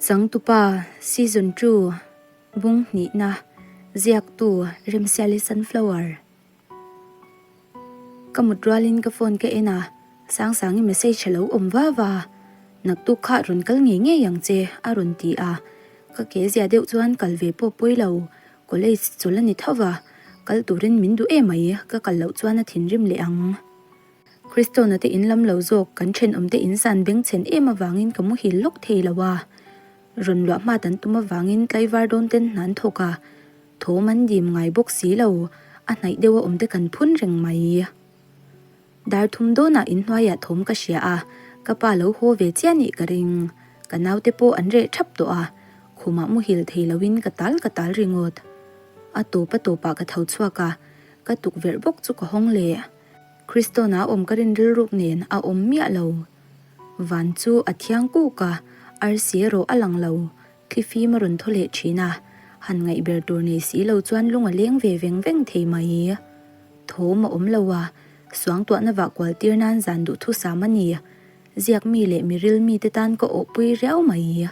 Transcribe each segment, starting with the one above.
Changtupa Season 2 Bung hnihna Ziaktu Remsiali Sunflower Ka mut rualin ka phone ka en a, Sangsangi message a lo awm va va. Naktuk kha rawn kal ngei ngei ang che a rawn ti a, ka ke zia deuh chuan kal ve pawh pawi lo, college chawlh a ni tho va, kal turin min duh emai ka kal loh chuan a thinrim leh ang. Kristona te in lam lo zawk kan thenawm te in zan beng chhen em avangin ka muhil lawk thei lo a. Rawn luah hmat an tum avangin tlaivar dawn ten hna an thawk a, thawm an dim ngai bawk si lo, a hnaih deuh a awm te kan phun reng mai. Dar thum dawnah inhnuaiah thawm ka hria a, ka pa lo haw ve chiah nih ka ring. Ka naute pawh an reh thap tawh a, khumah muhil thei loin ka tal ka tal ringawt. A tawp a tawpah ka tho chhuak a, ka tukverh bawk chu ka hawng leh. Kristona awm ka rin rilruk nen a awm miah lo. Van chu a thiang kuk a, arsi erawh a lang lo. Thlifim a rawn thaw leh thin a, han ngaih ber tur nei si lo chuan lung a leng ve veng veng thei mai. Thawm a awm lo a, suangtuahna vah kual tir nan zan duhthusam a ni. Ziak mi leh miril mite tan ka awhpui riau mai.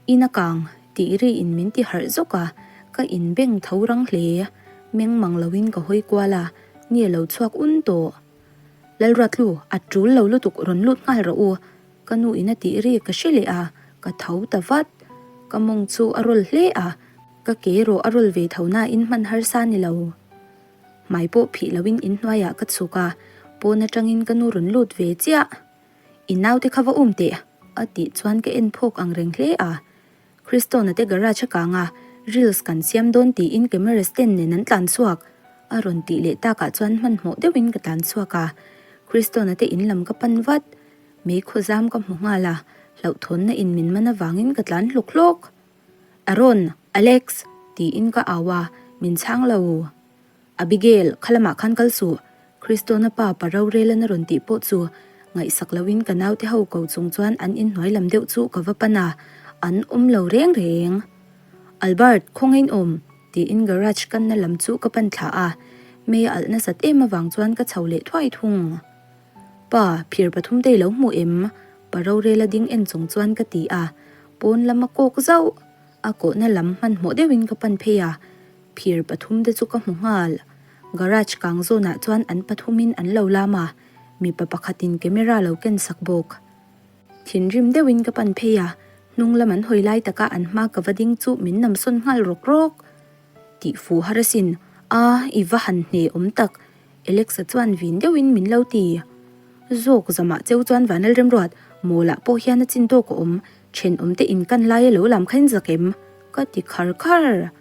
In a kang, tih ri in min ti harh zawk a, ka in beng tho rang hle. Meng mang lo in ka hawi kual a, ni a lo chhuak un tawh. Lalruatlu, a tul lo lutuk rawn lut nghal rawh u, ka nu in a tih ri ka hre leh a, ka tho ta vat. Ka mawng chu a rawl hle a, ka ke erawh a rawl ve tho na in hman harsa ni lo. Hmai pawh phih lo in inhnuai ah ka chhuk a, pawn atangin ka nu rawn lut ve chiah. I naute kha va um teh a tih chuan ka en phawk ang reng hle a. Kristona te garage a kang a, reels kan siam dawn tiin camera stand nen an tlan chhuak a rawn tih leh takah chuan hmanhmawh deuhin ka tlan chhuak a. Kristona te in lam ka pan vat. Meikhaw zam ka hmu nghal a, hlauhthawnna in min man avangin ka tlan hlawk hlawk. Aaron! Alex! tiin ka au a, min chhang lo. Abigail, kha lamah khan kal suh, Kristona pa pa rorelana rawn tih pawh chu ngaihsak loin ka naute ho ko chung chuan an inhnuai lam deuh chu ka va pan a, an awm lo reng reng. Albert, khawngain awm? tiin garage kanna lam chu ka pan thla a, mei a alh nasat em avang chuan ka chho leh thuai thung. Pa, phir pathum te i lo hmu em? Pa rorela ding en chung chuan ka ti a, pawn lam a kawk zauh. A kawhna lam hmanhmawh deuhin ka pan phei a, Phir pathum te chu ka hmu nghal. Garage kang zawnah chuan an pathumin an lo lam a, mipa pakhatin camera lo ken sak bawk. Thinrim deuhin ka pan phei a, hnung lam an hawi lai taka an hma ka va ding chu min nam sawn nghal rawk rawk. Tih fuh har asin, a i va han hne awm tak, Alexa chuan vin deuhin min lo ti. Zawk zamah cheu chuan Vanal Remruat, mawlah pawh hian a chin tawk a awm, thenawmte in kan lai a lo lam kha in zak em? Ka ti khar khar.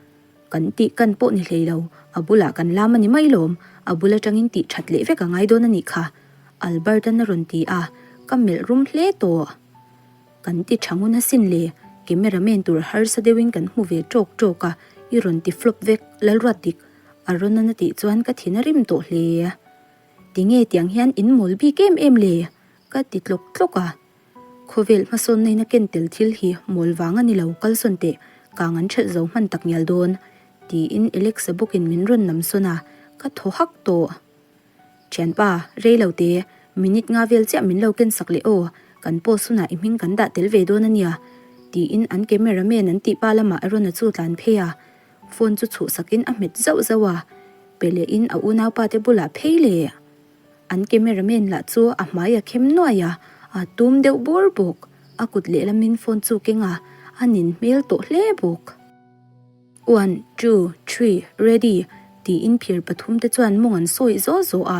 Kan tih kan pawh ni hlei lo, a bulah kan lam a ni mai lawm, a bul atangin tih that leh vek a ngai dawn a nih kha, Albert-a'n a rawn ti a, ka melh rum hle tawh. Kan ti tha ngun asin le, camera man tur harsa deuhin kan hmu ve tawk tawk a, i rawn ti flop vek, Lalruat dik, Aaron-a'n a tih chuan ka thin a rim tawh hle. Tinge tiang hian in mawl bik em em le? ka ti tlawk tlawk a. Khawvel hmasawn naina ken tel thil hi mawl vang a ni lo, kalsawn teh, kang an ṭhelh zo hman tak ngial dawn, tiin Alexa bawkin min rawn nam sawn a, ka thaw hak tawh. Ṭhianpa, rei lo te, minute nga vel chiah min lo ken sak leh aw, kan post hunah i hming kan dah tel ve dawn a nia, tiin an camera man an tih pa lamah Arona chu tlan phei a, phone chu chhuhsakin a hmet zauh zauh a, pe lehin a unaupa te bulah phei leh. An camera man lah chu a hmai a khem nuai a, a tum deuh bur bawk. A kut lehlamin phone chu keng a, a nin hmel tawh hle bawk. One, two, three, ready tiin phir pathum te chuan mawng an sawi zawh zawh a.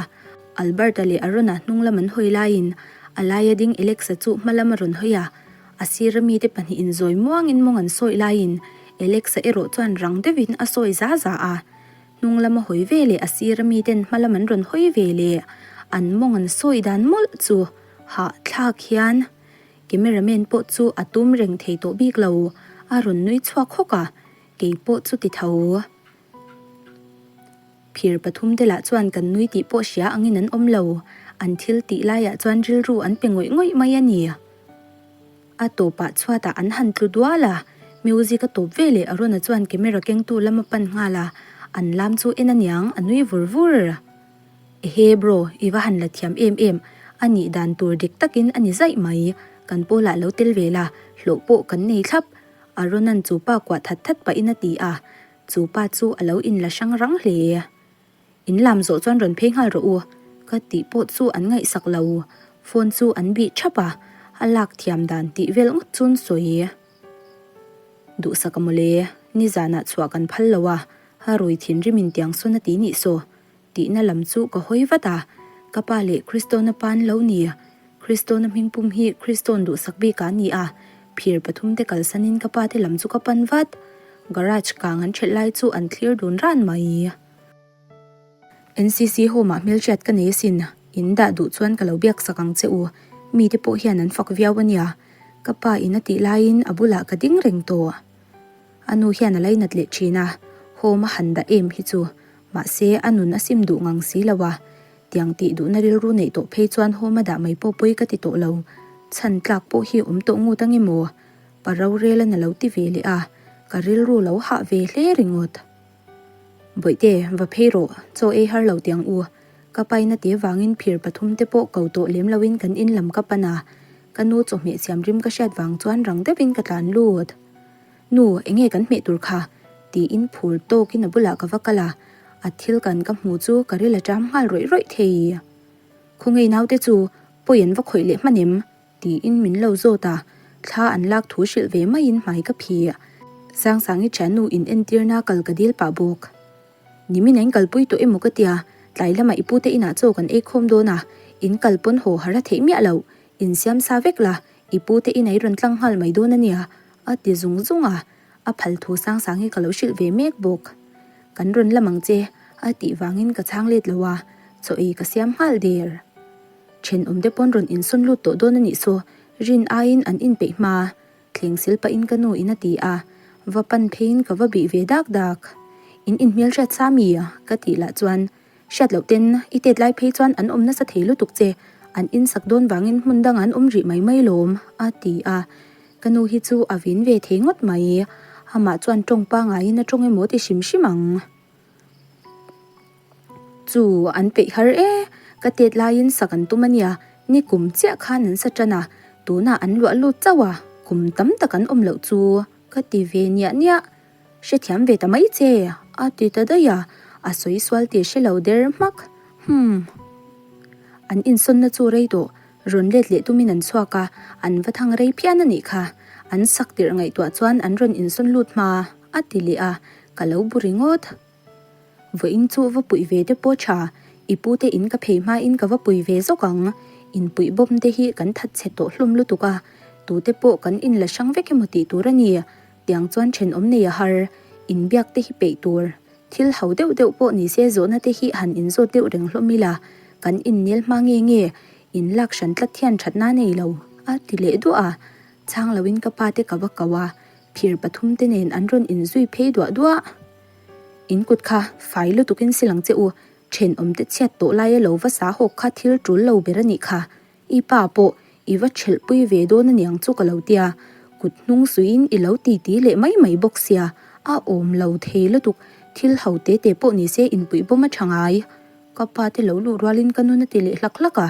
Alberta leh Arona hnung lam an hawi laiin a laia ding Alexa chu hma lam a rawn hawi a. A sira mite pahnihin zawi muangin mawng an sawi laiin Alexa erawh chuan rang deuhin a sawi za za a. Hnung lama hawi ve leh a sira miten hma lam an rawn hawi ve leh an mawng an sawi dan mawlh chu hahthlak hian camera man pawh chu a tum reng thei tawh bik lo, a rawn nui chhuak hawk a, kei pawh chu ti tho. Phir pathum te lah chuan kan nui tih pawh hria angin an awm lo, an thil tih laiah chuan rilru an pe ngawih ngawih mai a ni. A tawpah chhuatah an han tlu dual a, music a tawp ve leh Arona chuan camera kengtu lam a pan nghal a, an lam chu en aniang a nui vur vur. Ehe bro, i va han la thiam em em, a nih dan tur dik takin a ni zaih mai, kan pawlah lo tel ve la, Hlawh pawh kan nei thlap, Aaron-a'n chu pa kuah that that pahin a ti a, chu pa chu a lo inla hrang rang hle. In lam zawh chuan rawn phei nghal rawh u, ka tih pawh chu an ngaihsak lo. Phone chu an bih thap a, a lak thiam dan tih vel ngawt chuan sawi. Duhsak a mawle, nizanah chhuah kan phal lo a, a rui thinrimin tiang sawn a ti nih saw. Tihna lam chu ka hawi vat a, ka pa leh Kristona pa an lo ni. Kristona hmingpum hi Kristawn duhsak bik a ni a, phir pathumte kalsanin ka pa te lam chu ka pan vat. Garage kang an ṭhelh lai chu an thlir dun ran mai. NCC home ah hmelhriat ka nei asin, in dah duh chuan ka lo biak sak ang che u, mite pawh hian an fak viau a nia. Ka pa in a tih laiin a bulah ka ding reng tawh. A nu hian a lainat leh thin a, home a han dah em hi chu. Mahse, a nun a sim duh ngang si lo a, tiang tih duhna rilru neih tawh phei chuan home a dah mai pawh pawi ka ti tawh lo. Chhan tlak pawh hi awm tawh ngut ange maw? Pa rorel-an a lo ti ve leh a, ka rilru lo hah ve hle ringawt. Bawihte, va phei rawh, chaw ei har lo tiang u. Ka paina te vangin phir pathum te pawh ko tawh lem loin kan in lam ka pan a, ka nu chawhmeh siam rim ka hriat vang chuan rang deuhin ka tlan lut. Nu, enge kan hmeh tur kha? tiin phur tawkin a bulah ka va kal a, a thil kan ka hmu chu ka ril a ṭam nghal rawih rawih thei. Khawngei naute chu pawi an va khawih leh hman em? Tiin min lo zawt a, thla an lak thu hrilh ve maiin hmai ka phih. Sangsangi thiannu in entirna kal ka dil pah bawk. Nimin a in kalpui tawh emaw ka tia, tlai lamah i pute inah chaw kan ei khawm dawn a, in kal pawn haw har a theih miah loh, in siam sa vek la, i pute inah i rawn tlang nghal mai dawn a nia, a ti zung zung a, a phal thu Sangsangi ka lo hrilh ve mek bawk. Kan rawn lam ang che, a tih vangin ka chhang let lo a, chaw ei ka siam nghal der. Thenawmte pawn rawn insawn lut tawh dawn a nih saw, rin aiin an inpeih hma, thleng sil pahin ka nu in a ti a, va pan pheiin ka va bih ve dak dak. In inhmel hriat sa mi? ka tih lah chuan, Hriat loh ten i tet lai phei chuan an awm nasa thei lutuk che, an insak dawn vangin hmun dangah an awm rih mai mai lawm, a ti a. Ka nu hi chu a vin ve thei ngawt mai, amah chuan tawng pangaiin a tawng emaw ti hrim hrim ang. Chu an peih har e, ka tet laiin sak an tum a nia, ni kum chiah khan an sa tan a, tunah an luah lut chauh a, kum tam tak an awm loh chu ka ti ve niah niah, hrethiam ve ta mai che a ti ta daih a, a sawi sual tih hre lo der hmak, humm. An insawnna chu rei tawh, rawn let leh tumin an chhuak a, an va thang rei phian a nih kha, an sak tirh ngaihtuah chuan an rawn insawn lut hma a ti leh a, ka lo bu ringawt. Vawiin chu va puih ve te pawh tha, i pu te in ka phei hmain ka va pui ve zawk ang. Inpuih bawm te hi kan that chhe tawh hlawm lutuk a, tute pawh kan inla hrang vek emaw tih tur a ni. Tiang chuan thenawm nei a har, inbiak te hi peih tur. Thil ho deuh deuh pawh ni se zawhna te hi han inzawt deuh reng hlawm ila, kan innel hma nge nge, inlak hran tlat hian thatna nei lo, a ti leh duah a. Chhang loin ka pa te ka va ko a, phir pathum te nen an rawn inzui phei duah duah. In kut kha fai lutukin silang che u, thenawmte chhiat tawh laia lo va sa hawk kha thil tul lo ber a nih kha. I pa pawh i va thelhpui ve dawn a niang chu ka lo tia, kut hnung suiin i lo titi leh mai mai bawk sia, a awm lo thei lutuk, thil ho te te pawh ni se inpuih bawm a tha ngai. Ka pa te lo luh rualin ka nun a ti leh hlak hlak a,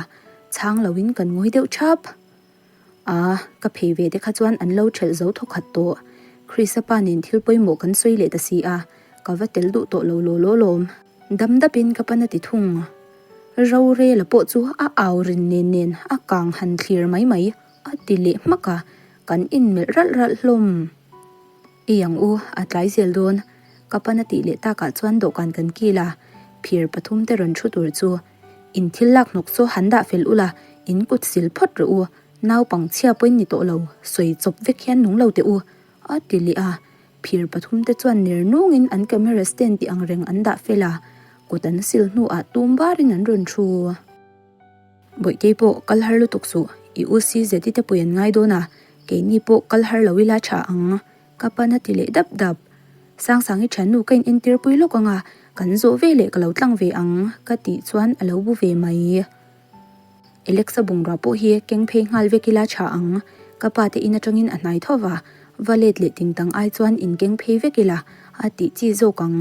chhang loin kan ngawi deuh thap. A, ka phei ve te kha chuan an lo ṭhelh zo thawkhat tawh. Krista pa nen thil pawimawh kan sawi leh ta si a, ka va tel duh tawh lo law law lawm. Dam dapin ka pan a ti thung. Rorela pawh chu a au rin nen nen a kang han thlir mai mai a ti leh hmak a, kan inmelh ralh ralh hlawm. Ei ang u, a tlai zel dawn. Ka pan a tih leh takah chuan dawhkan kan kil a, phir pathum te rawn thu tur chu In thil lak hnawk chu han dah fel ula, in kut sil phawt rawh u, naupang chhia pawhin ni tawh lo, sawi chawp vek hian nung lo teh u, a ti leh a. Phir pathum te chuan ner nungin an camera stand tih ang reng an dah fel a, kut an sil hnuah tum varin an rawn thu. Bawihtei pawh kal har lutuk suh, i u si zeti te pui an ngai dawn a, keini pawh kal har lo ila tha ang. Ka pan a ti leh dap dap. Sangsangi thiannu ka in entir pui lawk ang a, kan zawh ve leh ka lo tlang ve ang ka tih chuan a lo bu ve mai. Alexa bungrua pawh hi keng phei nghal vek ila tha ang, ka pa te in atangin a hnai tho va, va let leh ting tang ai chuan in keng phei vek ila a tih chi zawk ang,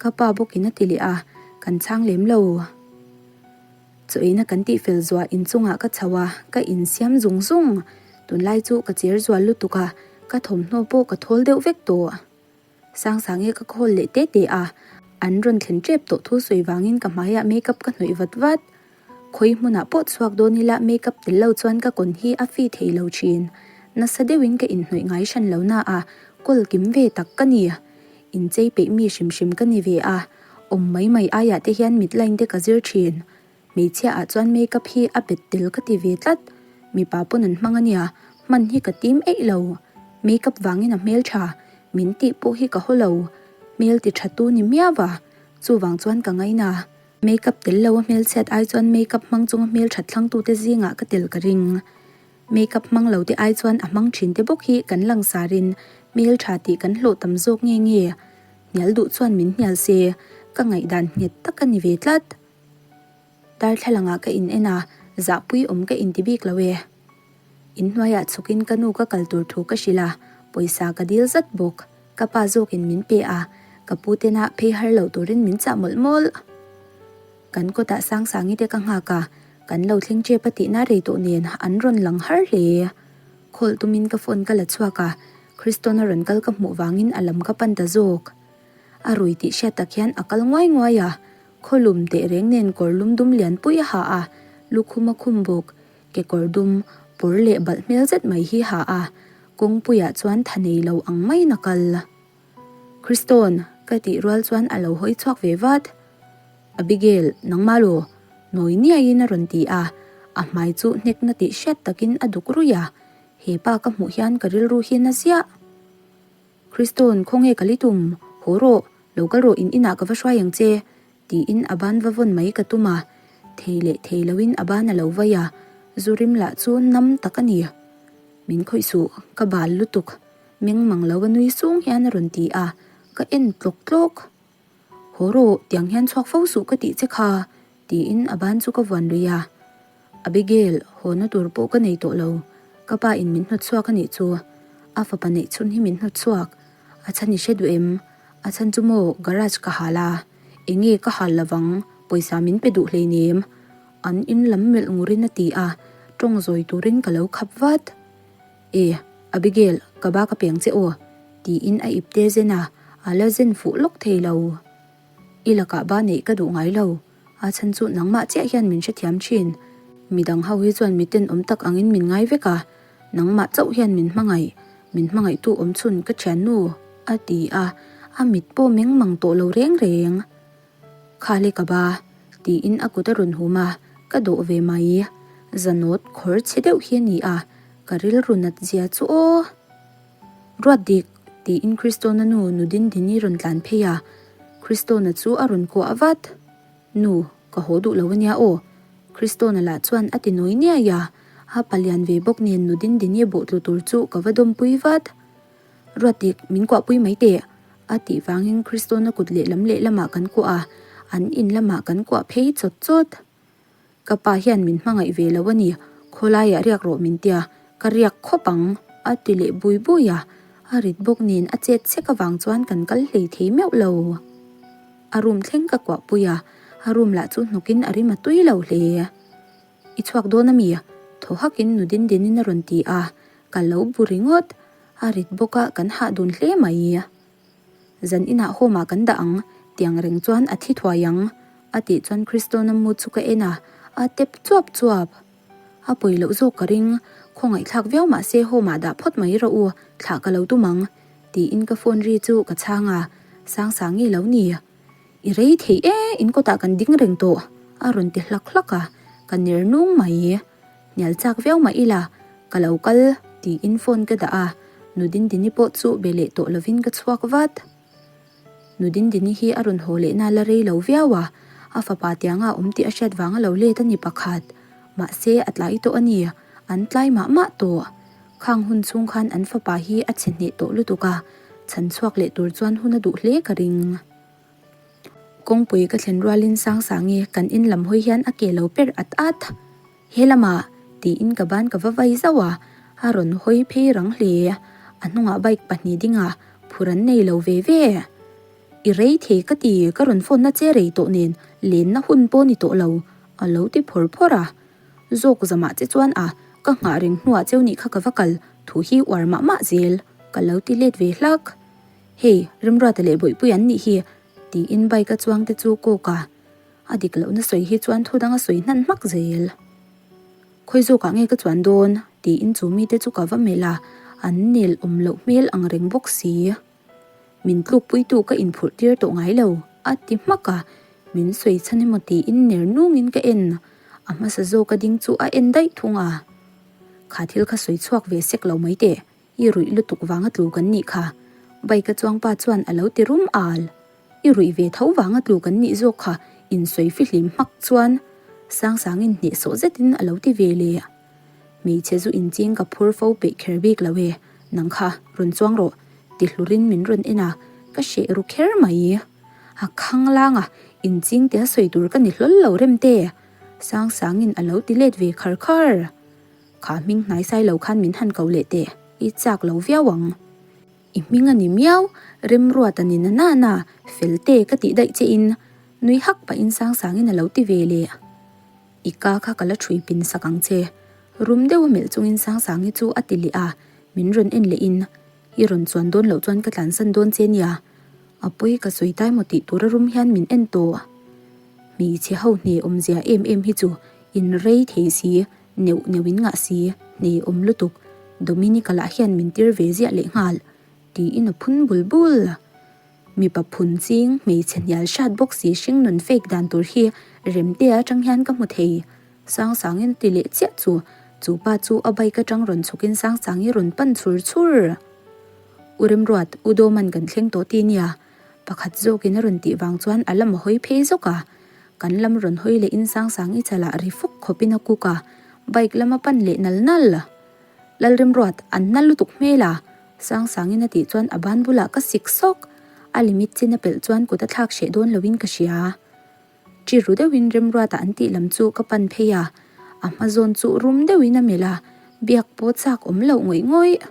ka pa bawkin a ti leh a, kan chhang lem lo. Chaw eina kan tih fel zuah inchungah ka chho a, ka insiam zung zung. Tunlai chu ka cher zual lutuk a, ka thawmhnaw pawh ka thawl deuh vek tawh. Sangsangi ka call leh te te a, an rawn thlen tep tawh thu sawi vangin ka hmaiah makeup ka hnawih vat vat. Khawi hmunah pawh chhuak dawn ila makeup tel lo chuan ka kawn hi a fi thei lo thin. Nasa deuhin ka inhnawih ngai hran lo na a, call kim ve tak ka ni. Inchei peih mi hrim hrim ka ni ve a, awm mai mai aiah te hian mit line te ka zir thin. Hmeichhia ah chuan makeup hi a bet tel ka ti ve tlat, mipa pawn an hmang ania, hman hi ka tim eih lo. Makeup vangin a hmeltha, min tih pawh hi ka haw lo. Hmel ti tha tu ni miau a, chuvang chuan ka ngaina. Makeup tel lo a hmelchhiat ai chuan makeup hmang chunga hmelthat thlangtute zingah ka tel ka ring. Makeup hmang lo te ai chuan a hmang thin te bawk hi kan langsarin hmeltha tih kan hlawh tam zawk nge nge. Hnial duh chuan min hnial se, ka ngaihdan nghet tak a ni ve tlat. Darthlalangah ka in en a, zahpui awm ka inti bik lo e. Inhnuaiah chhukin ka nu ka kal tur thu ka hrilh a, pawisa ka dil zat bawk. Ka pa zawkin min pe a, ka pu tena phei har lo turin min chah mawlh mawlh. Kan kawtah Sangsangi te ka nghak a, kan lo thleng tep a tihna rei tawh nen an rawn lang har hle. Call tumin ka phone ka la chhuak a, Christona rawn kal ka hmuh vangin a lam ka pan ta zawk. A rui tih hriat tak hian a kal nguai nguai a, Khawlum teh reng nen kawr lum dum lianpui a ha a, lukhum a khum bawk. Kekawr dum, pawr leh balh hmel zet mai hi ha a, kawngpuiah chuan tha nei lo ang maiin a kal. Kriston, ka tih rual chuan a lo hawi chhuak ve vat. Abigail, nangmah law? Nawi niaiin a rawn ti a, a hmai chu hnekna tih hriat takin a duk ruih a, he pa ka hmuh hian ka rilru hi na ziah. Kriston, khawnge ka li tum? Haw rawh, lo kal rawh in inah ka va hruai ang che, tiin a ban va vawn mai ka tum a. Thei leh thei loin a ban a lo vai a, zu rim lah chu nam tak a ni. Min khawih suh, ka bal lutuk, meng mang lo a nui sung hian a rawn ti a, ka en tlawk tlawk. Haw rawh, tiang hian chhuak fo suh ka tih che kha, tiin a ban chu ka vuan lui a. Abigail, hawna tur pawh ka nei tawh lo, ka pa in min hnawt chhuak a nih chu. A fapa neih chhun hi min hnawt chhuak. A chhan i hre duh em? A chhan chu maw garage ka hal a, enge ka hal lovang, pawisa min pe duh hleinem. An in lam melh ngurin a ti a, tawng zawi turin ka lo khap vat. E, Abigail, ka ba ka peng che aw, tiin a ipte zen a, a la zen fuh lawk thei lo. I lakah ba neih ka duh ngai lo, a chhan chu nangmah chiah hian min hrethiam thin. Midang ho hi chuan miten awm tak angin min ngai vek a, nangmah chauh hian min hmangaih, min hmangaihtu awm chhun ka thiannu, a ti a, a mit pawh meng mang tawh lo reng reng. Kha le ka ba, tiin a kut a rawn hum a, ka dawh ve mai. Zanawt khawr chhe deuh hi a ni a, ka rilru nat zia chu aw. Ruat dik, tiin Kristona nu Nu Dindini rawn tlan phei a, Kristona chu a rawn kuah vat. Nu, ka haw duh lo a nia aw. Kristona lah chuan a ti nawi niai a, a palian ve bawk nen Nu Dindini bawhtlu tur chu ka va dawmpui vat. Ruatdik, min kuahpui mai teh, a tih vangin Kristona kut lehlam lehlamah kan kuah a, an in lamah kan kuah phei chawt chawt. Ka pa hian min hmangaih ve lo a ni, khawlaiah riak rawh min tia, ka riak khawp ang, a ti leh bui bui a, a rit bawk nen a chet chek avang chuan kan kal hlei thei meuh lo. A room thleng ka kuahpui a, a room lah chu hnawkin a rim a tui lo hle. I chhuak dawn a mi? Thaw hakin nu din dinin a rawn ti a, ka lo bu ringawt. A rit bawk a, kan hah dun hle mai. Zan inah home ah kan dah ang, tiang reng chuan a thi thuai ang, a tih chuan Kristona mu chu ka en a, a tep chuap chuap. A pawi loh zawk ka ring, khawngaihthlak viau mah se home ah dah phawt mai rawh u, thlah ka lo tum ang, tiin ka phone ri chu ka chhang a, Sangsangi lo ni. I rei thei e, in kawtah kan ding reng tawh, a rawn ti hlak hlak a, ka ner nung mai. Hnial chak viau mah ila, ka lo kal tiin phone ka dah a, Nu Dindini pawh chu be leh tawh lovin ka chhuak vat. Nu Dindini hi a rawn haw lehna la rei lo viau a, a fapa tianga awm tih a hriat vanga lo let a ni pakhat. Mahse, a tlai tawh a ni, an tlai mah mah tawh. Khang hun chhung khan an fapa hi a chhe hneh tawh lutuk a, chhan chhuak leh tur chuan hun a duh hle ka ring. Kawngpui ka thlen rualin Sangsangi kan in lam hawi hian a ke lo per at at. He lamah tiin ka ban ka va vai zauh a, a rawn hawi phei rang hle. A hnungah bike pahnih dinga phur an nei lo ve ve. I rei thei ka ti, ka rawn phone na che rei tawh nen lenna hun pawh ni tawh lo, a lo ti phawr phawr a. Zawk zamah che chuan a. Ka nghah reng hnuah cheu nih kha ka va kal, thu hi uar mah mah zel, ka lo ti let ve hlak. Hei, Remruata leh Bawihpui an nih hi, tiin bike a chuang te chu kawk a, a dik lohna sawi hi chuan thu dang a sawi hnan hmak zel. Khawi zawkah nge ka chuan dawn? tiin chu mite chu ka va melh a, an nel awm loh hmel ang reng bawk si. Min tlukpuitu ka inphurh tir tawh ngai lo, a ti hmak a, min sawi chhan emaw tiin ner nungin ka en, a hmasa zawka ding chu a en daih thung a. Kha thil kha sawi chhuak ve sek lo mai teh, i ruih lutuk vanga tlu kan nih kha, bike a chuangpa chuan a lo ti rum al. I ruih ve tho vanga tlu kan nih zawk kha insawi fihlim hmak chuan Sangsangin hnehsawh zetin a lo ti ve leh. Hmeichhe zu inching ka phur fo peih kher bik lo e, nang kha rawn chuang rawh, ti hlurin min rawn en a, ka hreh ru kher mai. A khang lang a, inching tia sawi tur ka ni hlawl lo rem te, Sangsangin a lo ti let ve khar khar. Kha hming hnai sai lo khan min han ko leh teh, i chak lo viau ang. I hming a ni miau, Remruat a ni na na na, fel te ka tih daih che in, nui hak pahin Sangsangin a lo ti ve leh. I ka kha ka la ṭhui pin sak ang che. Rum deuh a melh chungin Sangsangi chu a ti leh a, min rawn en leh in, I rawn chuan dawn loh chuan ka tlansan dawn che nia. A pawi ka sawi tai maw tih tura rum hian min en tawh. Hmeichhe ho hne awmzia em em hi chu in rei thei si, neuh neuh in ngah si, hne awm lutuk. Dominica lah hian min tir ve ziah leh nghal, tiin a phun bul bul. Mipa phun ching, hmeichhe hnial hrat bawk si hringnun fake dan tur hi Remtea atang hian ka hmu thei. Sangsangin a ti leh chiah chu, chu pa chu a bike atang rawn chhukin Sangsangi rawn pan chhur chhur. U Remruat, U Dawman kan thleng tawh ti nia, pakhat zawkin a rawn tih vang chuan a lam a hawi phei zawk a. Kan lam rawn hawi lehin Sangsangi chalah ri fuk khawpin a kuk a, bike lam a pan leh nal nal. Lalremruat, an na lutuk hmel a! Sangsangin a tih chuan a ban bulah ka sik sawk. A limit chin a pelh chuan kut a thlak hreh dawn loin ka hria. Ṭi ru deuhin Remruata an tih lam chu ka pan phei a, a hma zawn chu rum deuhin a melh a, biak pawh chak awm loh ngawih ngawih.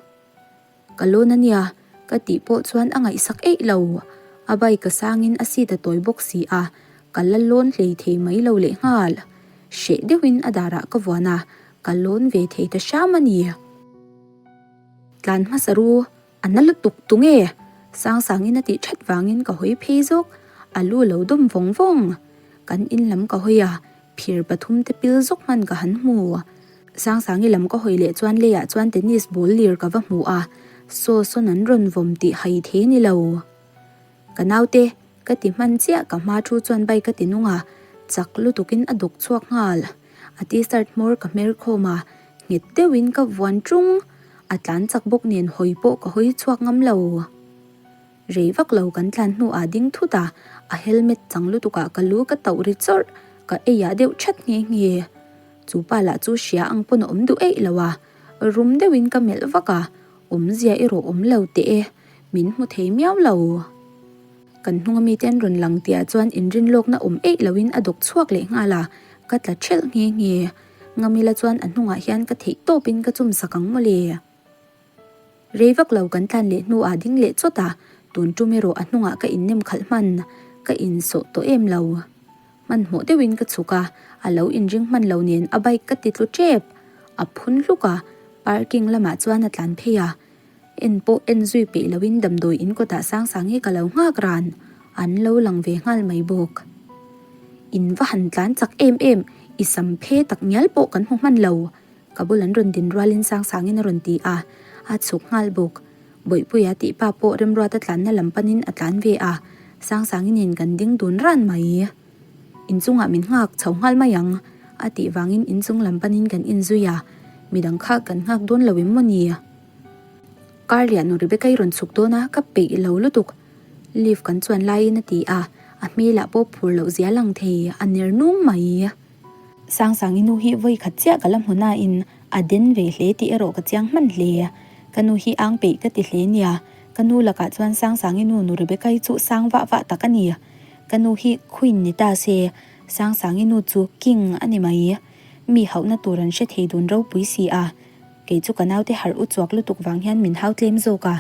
Ka lawn a nia, ka tih pawh chuan a ngaihsak eih lo. A bike a sangin a seat a tawi bawk si a, ka la lawn hlei thei mai lo lehnghal. Hreh deuhin a darah ka vuan a, ka lawn ve thei ta hram a ni. Tlan hmasa ru, a na lutuk tunge? Sangsangin a tih that vangin ka hawi phei zawk, a lu lo dawm vawng vawng. Kan in lam ka hawi a, phir pathum te pil zawk hman ka han hmu. Sangsangi lam ka hawi leh chuan leiah chuan tennis ball lir ka va hmu a, saw sawn an rawn vawm tih hai thei ni lo. Ka naute, ka ti hman chiah ka hma thu chuan bike a ti nung a, chak lutukin a dawk chhuak nghal. A t-shirt hmawr ka hmer khawm a, nghet deuhin ka vuan ṭung. A tlan chak bawk nen hawi pawh ka hawi chhuak ngam lo. Rei vak lo kan tlan hnuah ding thut a, a helmet chang lutukah ka lu ka tauh ri chawrh, ka eiah deuh ṭhat nghe nghe. Chu pa lah chu hria ang pawn a awm duh eih lo a, rum deuhin ka melh vak a, awmzia erawh awm lo teh e, min hmu thei miau lo. Kan hnunga mite an rawn lang tihah chuan inrinlawkna awm eih loin a dawk chhuak leh nghal a, ka tla ṭhelh nghe nghe. Ngamila chuan a hnungah hian ka theih tawpin ka chum sak ang mawle. Rei vak lo kan tlan leh hnuah ding leh chawt a, tun tum erawh a hnungah ka innem khalh hman, ka insawh tawh em lo. Hmanhmawh deuhin ka chhuk a, a lo inring hman lo nen a bike ka ti tlu ṭep. A phun hluk a, parking lamah chuan a tlan phei a. En pawh en zui peih loin damdawi in kawtah Sangsang hi ka lo nghak ran, an lo lang ve nghal mai bawk. In va han tlan chak em em, i sam phe tak ngial pawh kan hmu hman lo, ka bul an rawn din rualin Sangsangin a rawn ti a, a chhuk nghal bawk. Bawihpuia tih pa pawh Remruata tlanna lam panin a tlan ve a, Sangsangi nen kan ding dun ran mai. Inchungah min nghak chho nghal mai ang, a tih vangin inchung lam panin kan inzui a, midang kha kan nghak dawn lo em maw ni? Kar lian nu Rebecca i rawn chhuk dawn a, ka peih lo lutuk. Lift kan chuan laiin a ti a, a hmelah pawh phur loh zia lang thei, a ner nung mai. Sangsangi nu hi vawi khat chiah ka la hmu nain a den ve hle tih erawh ka chiang hman hle. Ka nu hi ang peih ka ti hle nia, ka nu lakah chuan Sangsangi nu nu Rebecca i chu sang vah vah tak a ni. Ka nu hi Queen ni ta se, Sangsangi nu chu King a ni mai. Mi hauhna tur an hre thei dun ropui si a. Kei chu ka naute harh u chuak lutuk vang hian min hau tlem zawk a,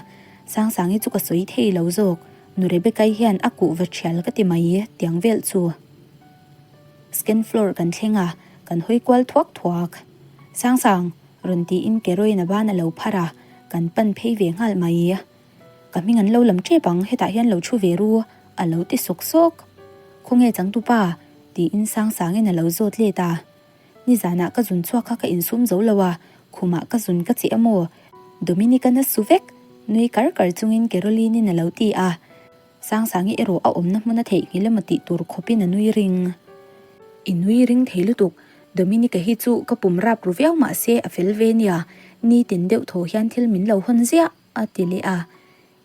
Sangsangi chu ka sawi thei lo zawk, nu Rebecca-i hian a kuhva thial ka ti mai tiang vel chu. Scan floor kan thleng a, kan hawi kual thuak thuak. Sangsang! Rawn tiin Keroin a ban a lo phar a, kan pan phei ve nghal mai. Ka hming an lo lam tep ang, hetah hian lo thu ve ru, a lo ti sawk sawk. Khawnge changtupa? tiin Sangsangin a lo zawt let a. Nizanah ka zun chhuak kha ka insum zo lo a, khumah ka zun ka cheh amaw? Dominic-a na su vek! Nui kar kar chungin Caroline-in a lo ti a. Sangsangi erawh a awmna hmun a theihnghilh emaw tih tur khawpin a nui ring. I nui ring thei lutuk, Dominic-a hi chu ka pum rap ru viau mah se a fel ve nia, nitin deuh thaw hian thil min lo hawn ziah, a ti leh a.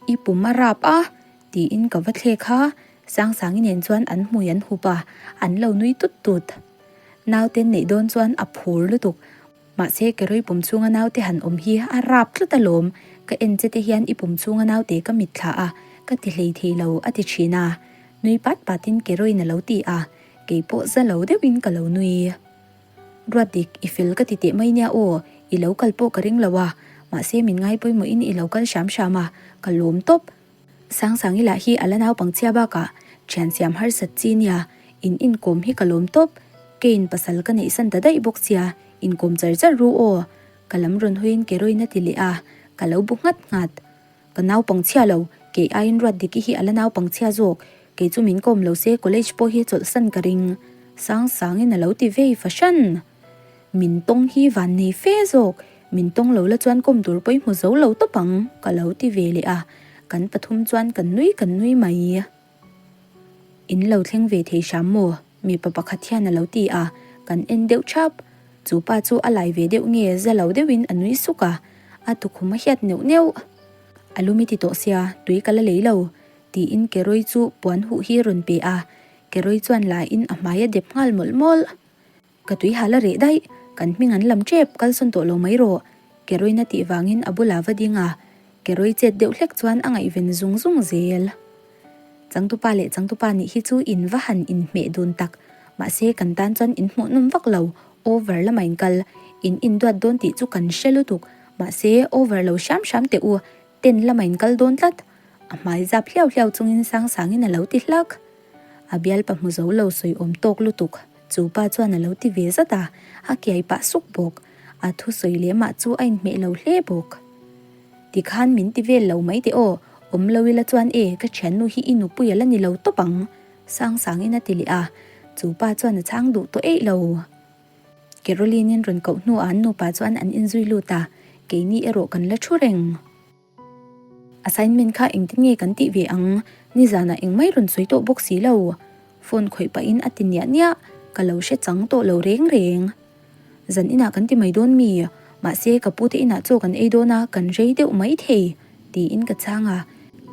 I pum a rap a? tiin ka va thlek a, Sangsangi nen chuan an hmui an hup a, an lo nui tut tut. Naute neih dawn chuan a phur lutuk. Mahse Kerawih pum chhunga naute han awm hi a rap tlat alawm, ka en che te hian i pum chhunga naute ka mitthla a, ka ti hlei thei lo a ti thin a. Nui pat patin Kerawin a lo ti a, kei pawh za lo deuhin ka lo nui. Ruat dik, i fel ka ti teh mai nia aw, i lo kal pawh ka ring lo a, mahse min ngai pawimawhin i lo kal hram hram a, ka lawm tawp. Sangsangi lah hi a la naupangchhia bakah thian siam harsat chi nia, in inkawm hi ka lawm tawp, keiin pasal ka neihsan ta daih bawk sia, inkawm char char ru aw, ka lam rawn hawiin Keroin a ti leh a, ka lo bu nghat nghat. Ka naupangchhia lo, kei aiin ruat diki hi a la naupangchhia zawk, kei chu min kawm lo se college pawh hi chawlhsan ka ring. Sang sangin a lo ti vei fahran. Min tawng hi van nei fe zawk, min tawng lo la chuan kawm tur pawh i hmu zo lo tawp ang, ka lo ti ve leh a, kan pathum chuan kan nui kan nui mai. In lo thleng ve thei hram maw? Mipa pakhat hian a lo ti a, kan en deuh thap. Chu pa chu a lai ve deuh nge za lo deuhin a nui suk a, a tukhum a hiat neuh neuh. A lum i ti tawh sia, tui ka la lei lo, tiin Kerawih chu puan huh hi a rawn pe a, Kerawih chuan la in a hmai a dep nghal mawlh mawlh. Ka tui hal a reh daih, kan hming an lam tep, kalsawn tawh lo mai rawh, Kerawih na tih vangin a bulah va ding a, Kerawih chet deuh hlek chuan a ngaihven zung zung zel. Changtupa leh changtupa nih hi chu in va han inhmeh dun tak. Mahse kan tan chuan in hmuhnawm vak lo, over lamah in kal. In induat dawn tih chu kan hre lutuk. Mahse over lo hram hram teh u, ten lamah in kal dawn tlat. A hmai zap hliau hliau chungin sang sangin a lo ti hlak. A bialpa hmu zo lo sawi awm tawk lutuk. Chu pa chuan a lo ti ve zat a, a kiai pah suk bawk. A thusawi lehmah chu a inhmeh lo hle bawk. Tikhan min ti vel lo mai teh aw, awm lo ila chuan e ka thiannu hi i nupui a la ni lo tawp ang, Sangsangin a ti leh a, chu pa chuan a chhang duh tawh eih lo. Caroline-in rawn koh hnuah an nupa chuan an inzui lut a, keini erawh kan la thu reng. Assignment kha engtin nge kan tih ve ang, nizanah engmai rawn sawi tawh bawk si lo, phone khawih pahin a ti niah niah, ka lo hre chang tawh lo reng reng. Zan inah kan ti mai dawn mi? Mahse ka pute inah chaw kan ei dawn a, kan rei deuh mai thei, tiin ka chhang a.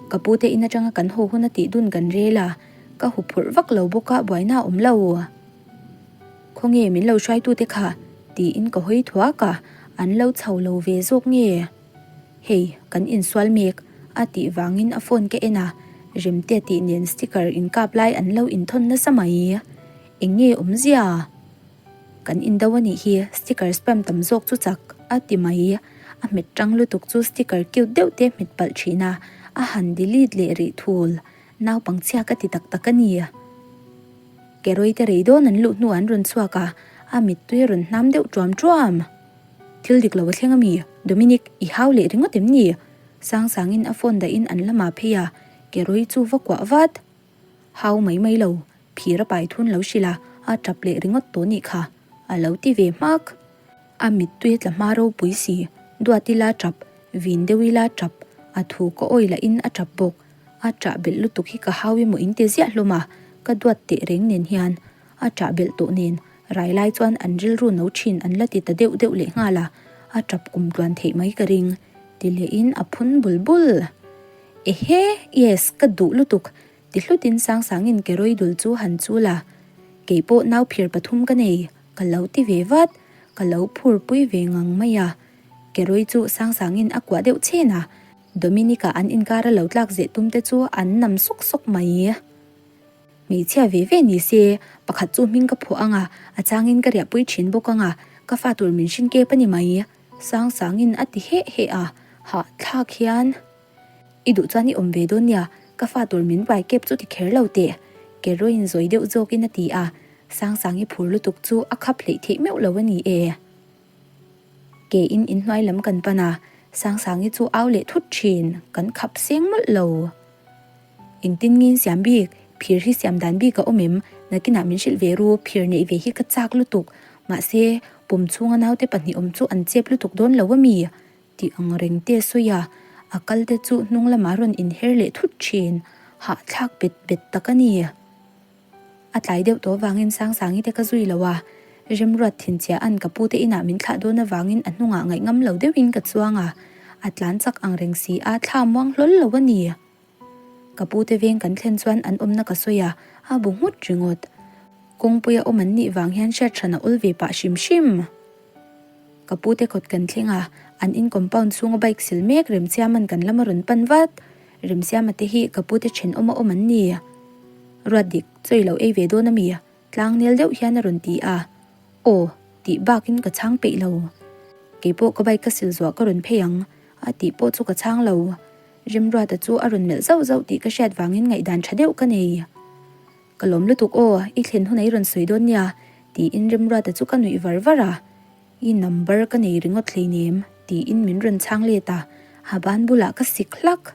Ka pute in atanga kan haw hun a tih dun kan rel a, ka huphurh vak lo bawk a, buaina a awm lo. Khawnge min lo hruaitute kha? tiin ka hawi thuak a, an lo chho lo ve zawk nge? Hei, kan insual mek, a tih vangin a phone ka en a, Remte tih nen sticker inkap lai an lo inthawn nasa mai. Eng nge awmzia? Kan indo a nih hi, sticker spam tam zawk chu chak, a ti mai. A hmet tang lutuk chu sticker cute deuh te hmet palh thin a, a han delete leh rih thul. Naupangchhia ka ti tak tak a ni. Kerawih te rei dawn an luh hnuah an rawn chhuak a, a mittui a rawn hnam deuh tuam tuam. Thil dik lo a thleng a mi? Dominic, i hau leh ringawt em ni? Sangsangin a phone dahin an lamah phei a, Kerawih chu va kuah vat. Hau mai mai lo, phir a pai thun lo hrilh a, a tap leh ringawt tawh nih kha, a lo ti ve hmak. A mittui a tla hma ropui si, duat ila tap, vin deuh ila tap, a thu ka awi lahin a tap bawk. A ṭah belh lutuk hi ka hau emaw in ti ziah hlawm a, ka duat teh reng nen hian a ṭah belh tawh nen rai lai chuan an rilru no ṭhin an la ti ta deuh deuh leh nghal a, a ṭap kum tluan theih mai ka ring, ti lehin a phun bul bul. Ehe, yes, ka duh lutuk, ti hlutin Sangsangin Kerawih dul chu han chul a, keipawh nau phir pathum ka nei, ka lo ti ve vat, ka lo phur pui ve ngang mai a, Kerawih chu Sangsangin a kuah deuh chhen a, Dominic-a an inkar a lo tlak zeh tum te chu an nam sawk sawk mai. Hmeichhia ve ve ni se, pakhat chu hming ka phuah ang a, a changin ka riahpui thin bawk ang a, ka fa tur min hrin kep a ni mai. Sang sangin a ti heh heh a, hah thlak hian. I duh chuan i awm ve dawn nia, ka fa tur min vai kep chu ti kher lo teh, Keroin zawi deuh zawkin a ti a, Sangsangi phur lutuk chu a khap hleih theih meuh lo a ni e. Ke in inhnuai lam kan pan a, Sangsangi chu au leh thut thin, kan khap seng mawlh lo. Engtin nge in siam bik? Phir hi siam dan bik a awm em? Nakinah min hrilh ve ru, phir neih ve hi ka chak lutuk. Mahse, pum chhunga naute pahnih awm chu an chep lutuk dawn lo a mi? Tih ang reng te sawi a, a kal te chu hnung lamah rawn inher leh thut thin. Hahthlak bet bet tak a ni. A tlai deuh tawh avangin Sangsangi te ka zui lo a, Remruat thinchhiahan ka pute inah min thlah dawn avangin a hnungah ngaih ngam lo deuhin ka chuang a, a tlan chak ang reng si a, thla muang hlawl lo a ni. Ka pute veng kan thlen chuan an awmna ka sawi a, a bu nghut ringawt. Kawngpuia awm an nih vang hian hriat hran a awl ve pah hrim hrim. Ka pute kawt kan thleng a, an in compound chhunga bike sil mek Remsiama'n kan lam a rawn pan vat. Remsiama te hi ka pute thenawma awm an ni. Ruat dik, chawi lo ei ve dawn a mi? Tlang nel deuh hian a rawn ti a. Aw, tih bakin ka chhang peih lo. Keipawh ka bike ka sil zuah ka rawn phei ang, a tih pawh chu ka chhang lo. Remruata chu a rawn melh zauh zauh tih ka hriat vangin ngaihdan tha deuh ka nei. Ka lawm lutuk aw, i thlen hunah i rawn sawi dawn nia, tiin Remruata chu ka nuih var var a. I number ka nei ringawt hleinem, tiin min rawn chhang let a, a ban bulah ka sik hlak.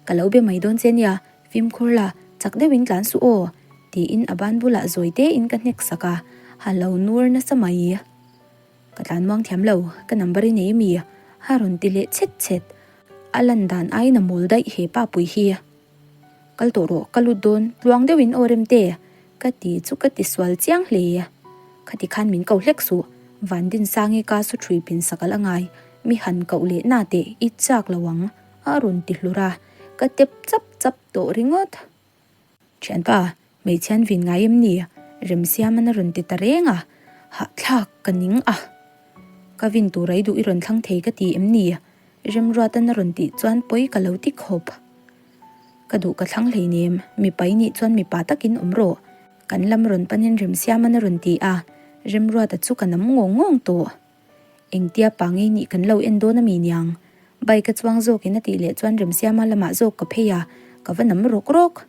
Ka lo be mai dawn che nia, fimkhur la, chak deuhin tlan suh aw, tiin a ban bulah zawi tein ka hnek sak a, a lo nur nasa mai. Ka tlan muang thiam lo, ka number i nei ami? a rawn ti leh chhet chhet. A lan dan aiin a mawl daih he pa pui hi. Kal tawh rawh, ka lut dawn, tluang deuhin aw Remte, ka ti chu ka ti sual chiang hle. Khati khan min ko hlek suh, Vandinsangi ka su thui pin sak al a ngai, mi han koh leh na teh i chak lo ang, a rawn ti hlur a, ka tep chap chap tawh ringawt. Thianpa, hmeichhian vin ngai em ni? Remsiaman a rawn ti ta reng a, hahthlak ka ning a. Ka vin tur ai duh i rawn thlang thei ka ti em ni? Remruatan a rawn tih chuan pawi ka lo ti khawp. Ka duh ka thlang hleinem, mipa i nih chuan mipa takin awm rawh. Kan lam rawn panin Remsiaman a rawn ti a, Remruata chu ka nam ngawng ngawng tawh. Engtia pa ngei nih kan lo en dawn a mi niang? Bike a chuang zawkin a tih leh chuan Remsiama lamah zawk ka phei a, ka va nam rawk rawk.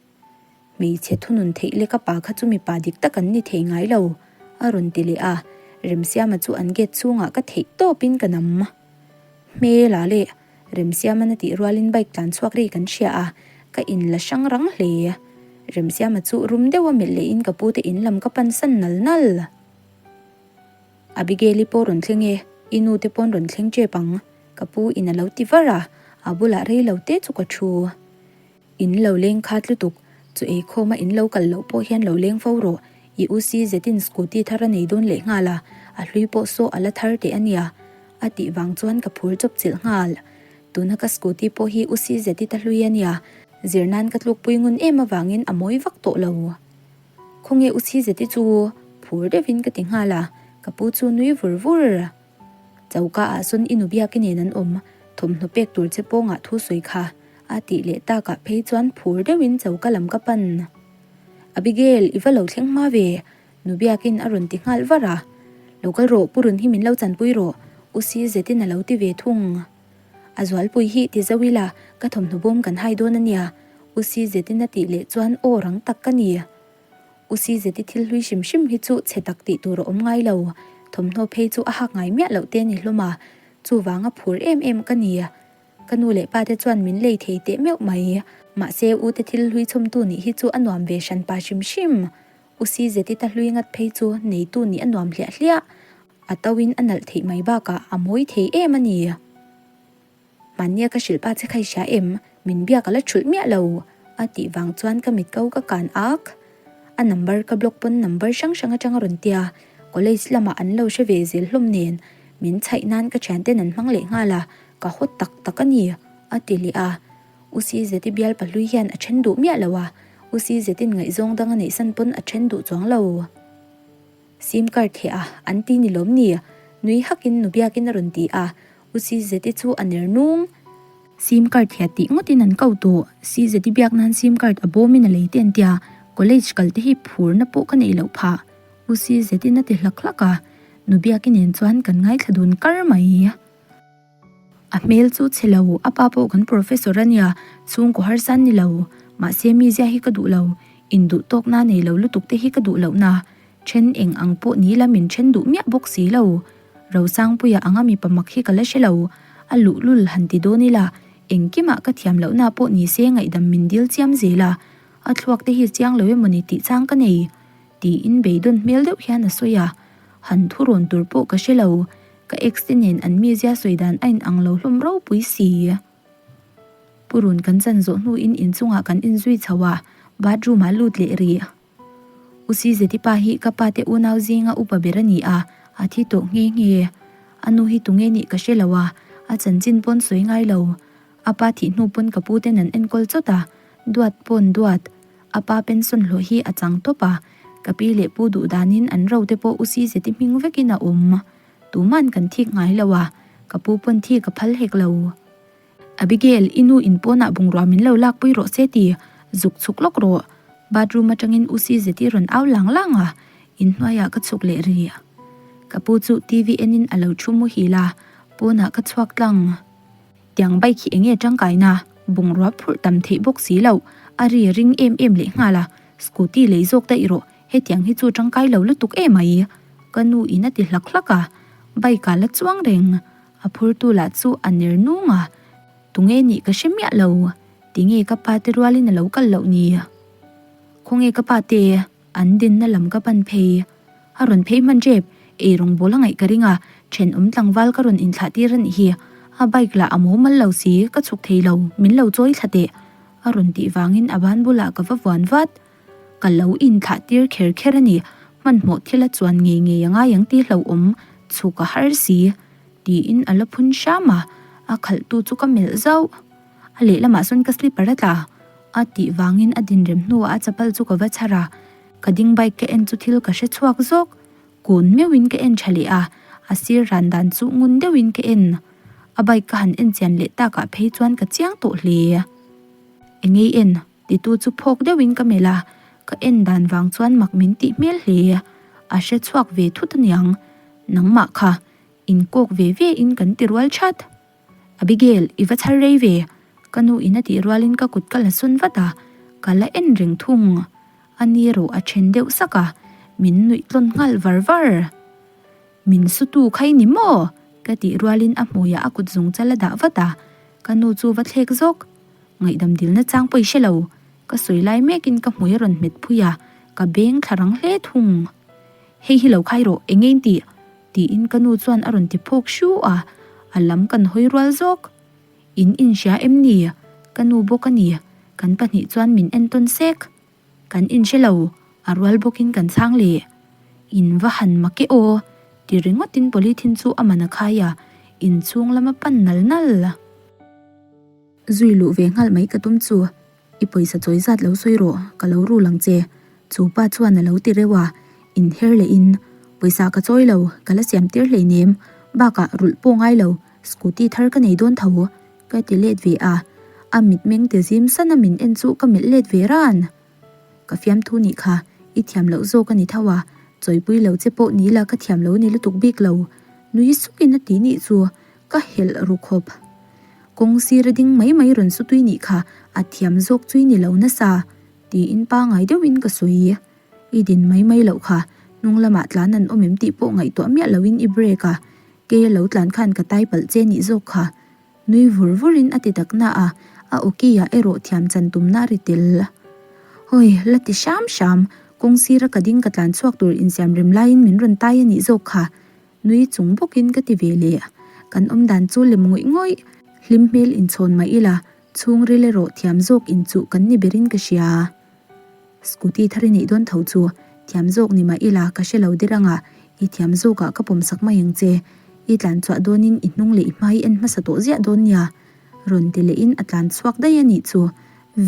Hmeichhe thunun theih lek a pa kha chu mipa dik tak an ni thei ngai lo, a rawn ti leh a, Remsiama chu an gate chhungah ka theih tawpin ka nam. Hmel ah leh Remsiama'n a tih rualin bike tlan chhuak ri kan hria a, ka in la hrang rang hle. Remsiama chu rum deuha melh lehin ka pute in lam ka pan san nal nal. Abigail-i pawh rawn thleng e, i nu te pawn rawn thleng tep ang, ka pu in a lo ti var a, a bulah rei lo te chu ka thu. In lo leng khat lutuk, chu eikhawma in lo kal loh pawh hian lo leng fo rawh, i u si zetin scooty thar a nei dawn leh nghal a, a hlui pawh saw a la thar teh a nia, a tih vang chuan ka phur chawp chilh nghal. Tuna ka scooty pawh hi u si zeti ta hlui a nia, zir nan ka tlukpui ngun em avangin a mawi vak tawh lo. Khawnge u si zeti chu? Phur deuhin ka ti nghal a, ka pu chu nui vur vur. Choka ah sawn i nu biak i nen an awm, thawmhnaw pek tur che pawngah thu sawi kha a tih leh takah phei chuan phur deuhin choka lam ka pan. Abigail, i va lo thleng hma ve, nu biakin a rawn ti nghal var a. Lo kal rawh, pu run hi min lo chanpui rawh, u si zetin a lo ti ve thung. A zualpui hi ti zo ila, ka thawmhnaw bawm kan hai dawn a nia, u si zetin a tih leh chuan aw rang tak ka ni. U Sizeti thil hlui hrim hrim hi chu chhe tak tih tur a awm ngai lo. Thawmhnaw phei chu a hak ngai miah loh te ni hlawm a, chuvanga phur em em ka ni. Ka nu leh pa te chuan min lei thei teh meuh mai. Mahse u te thil hlui chhawmtu nih hi chu a nuam ve hran pa hrim hrim. U Sizeti ta hlui ngat phei chu neitu nih a nuam hliah hliah. A to in a nalh theih mai bakah a mawi thei em a ni. Mahnia ka hrilh pa che kha i hria em? Min biak a la thulh miah lo a tih vang chuan ka mit ko ka kan ak. A number ka block pawn number hrang hrang atang a rawn tia, college lamah an lo hre ve zel hlawm nen min chhaih nan ka thianten an hmang leh nghal a, ka haw tak tak a ni a ti leh a. U Sizeti bial pahlui hian a then duh miah lo a, U Sizetin ngaihzawng dang a neihsan pawn a then duh chuang lo. Sim card theh a, an ti ni lawm ni? Nui hakin nu biakin a rawn ti a, U Sizeti chu a ner nung. Sim card theh tih ngawtin an ko tawh. Sizeti biak nan sim card a bawmin a lei te an tia, college kal te hi phurna pawh ka neih loh phah. U Sizetin a ti hlak hlak a, nu biaki nen chuan kan ngaithla dun kar mai. A hmel chu chhe lo, a pa pawh kan professor a nia, chhungkaw harsa an ni lo. Mahse mizia hi ka duh lo, induh tawkna nei lo lutuk te hi ka duh lohna. Then eng ang pawh ni la min then duh miah bawk si lo. Rosangpuia anga mipa mak hi ka la hre lo. A luhlul han ti dawn ila, engkimah ka thiam lohna pawh ni se ngaihdam min dil chiam zel a, a thluak te hi chiang lo emawni tih chang ka nei, tiin beidawn hmel deuh hian a sawi a. Han thu rawn tur pawh ka hre lo, ka ex te nen an mizia sawi dan a inang lo hlawm ropui si. Purun kan chan zawh hnuin inchungah kan inzui chho a, bathroom ah lut leh rih. U Sizeti pa hi ka pa te unau zinga upa ber a ni a, a thi tawh nghe nghe. A nu hi tunge nih ka hre lo a, a chanchin pawn sawi ngai lo. A pa thih hnu pawn ka pu ten an enkawl chawt a, duat pawn duat. A pa pension hlawh hi a chang tawp a, ka pi leh pu duh danin an ro te pawh U Sizeti hming vekin a awm. Tuman kan thik ngai lo a, ka pu pawn thik a phal hek lo. Abigail, i nu in pawnah bungrua min lo lakpui rawh se ti, zuk chhuk lawk rawh. Bathroom atangin U Sizeti rawn au lang lang a, inhnuaiah ka chhuk leh rih. Ka pu chu TV enin a lo thu muhil a, pawnah ka chhuak tlang. Tiang bike hi enge tangkaina, bungrua phurh tam theih bawk si loh, a ri ring em em leh nghal a, scooty lei zawk daih rawh, hetiang hi chu tangkai lo lutuk emai. Ka nu in a ti hlak hlak a, bike ah la chuang reng. A phurtu lah chu a ner nung a, Tunge nih ka hre miah lo, tinge ka pa te rualin a lo kal loh ni? Khawnge ka pa te? An dinna lam ka pan phei. A rawn phei hman tep, ei rawngbawl a ngaih ka ring a, thenawm tlangval ka rawn inthlah tir a nih hi. A bike lah a mumal lo si, ka chhuk thei lo, min lo chawi thla teh. A rawn tih vangin a ban bulah ka va vuan vat. Ka lo inthlah tir kher kher a ni, hmanhmawh thil a chuan ngei ngei a ngai ang tih hlauhawm chhuk a har si, tiin a la phun hram a, a khalhtu chu ka melh zauh. A lehlamah sawn ka slipper a tla a tih vangin a dinrem hnuah a chapal chu ka va chhar a, ka ding bike ka en chu thil ka hre chhuak zawk. Kun meuhin ka en tha leh a, a sir ran dan chu ngun deuhin ka en. A bike ka han en chian leh takah phei chuan ka chiang tawh hle. Engei en? Titu chu phawk deuhin ka melh a, ka en dan vang chuan mak min tih hmel hle. A hre chhuak ve thut aniang. Nangmah kha, inkawk ve ve in kan ti rual that. Abigail, i va chhar rei ve. Ka nu in a tih rualin ka kut ka la sawn vat a, ka la en reng thung. A ni erawh a then deuh sak a, min nuih tlawn nghal var var. Min sutu kha i ni maw? Ka tih rualin a hmuiah a kut zung chal a dah vat a, ka nu chu va thlek zawk. Ngaihdam dilna chang pawh i hre lo. Ka sawi lai mekin ka hmui a rawn hmet phui a, ka beng thla rang hle thung. Hei hi lo khai rawh, eng nge in tih? Tiin ka nu chuan a rawn ti phawk hru a, a lam kan hawi rual zawk. In inhria em ni? Ka nu bawk a ni. Kan pahnih chuan min entawn sek. Kan inhre lo, a rual bawkin kan chhang leh. In va han mak e aw, ti ringawtin polythene chu a man a khai a, inchhung lama pan nal nal. Zui luh ve nghal mai ka tum chu, i pawisa chawi zat lo sawi rawh, ka lo rul ang che, chu pa chuan a lo ti reuh a, inher lehin, Pawisa ka chawi lo, ka la siam tir hleinem, bakah rulh pawh ngai lo, scooty thar ka nei dawn tho, ka ti let ve a, a mitmeng ti zim san a min en chu ka melh let ve ran. Ka fiamthu nih kha, i thiam loh zawk a ni tho a, chawipui lo che pawh ni la ka thiam lo ni lutuk bik lo, nui sukin a ti nih chu ka helh ru khawp. Kawng sir a ding mai mai rawn su tui nih kha a thiam zawk chui ni lo nasa, tiin pangai deuhin ka sawi. I din mai mai loh kha, hnung lamah tlan an awm em tih pawh ngaihtuah miah loin i brake a, kei a lo tlan khan ka tai palh che nih zawk kha. Nui vur vurin a ti tak na a, a awki ah erawh thiam chan tumna a ri tel. Hawi, la ti hram hram, kawng sira ka ding ka tlan chhuak tur insiam rem laiin min rawn tai a nih zawk kha. Nui chung bawkin ka ti ve leh. Kan awm dan chu lem ngawih ngawih, hlim hmel inchhawn mah ila, chhungril erawh thiam zawk inchuh kan ni berin ka hria. Scooty thar i neih dawn tho chu thiam zawk ni mah ila ka hre lo der anga i thiam zawkah ka pawmsak mai ang che. I tlan chhuah dawnin i hnung leh i hma i en hmasa tawh ziah dawn nia. Rawn ti lehin a tlan chhuak daih a nih chu.